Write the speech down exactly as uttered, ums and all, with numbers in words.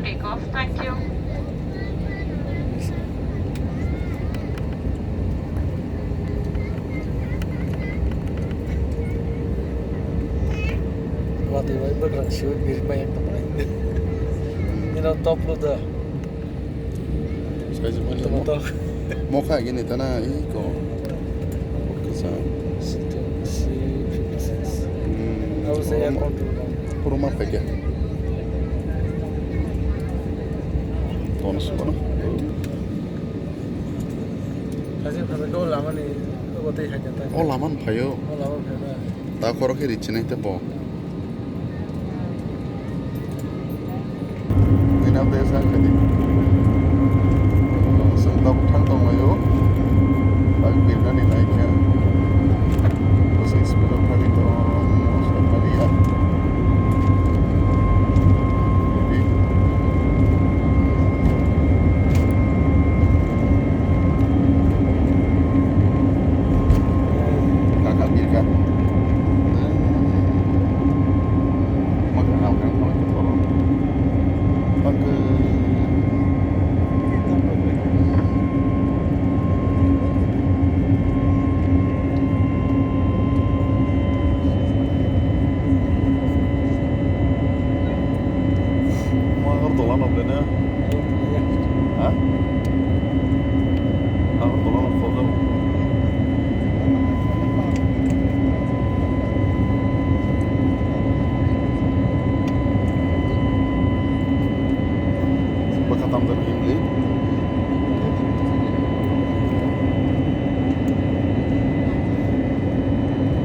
Take off. Thank you. Watwi bai bwkrang siwi birma yang tongmani. Nino top lo da. Sai se mani. Tamo to. Mokha gini tana iko. Kisa. C fifty six. Hmm. Abo se air control. Puro ma phaikya. Ton sukano. Haji phano ko lamani ko tei haja ta. O laman phayo. O laman phayo. Ta khoro khe richinai te bo. Ina besa khadi.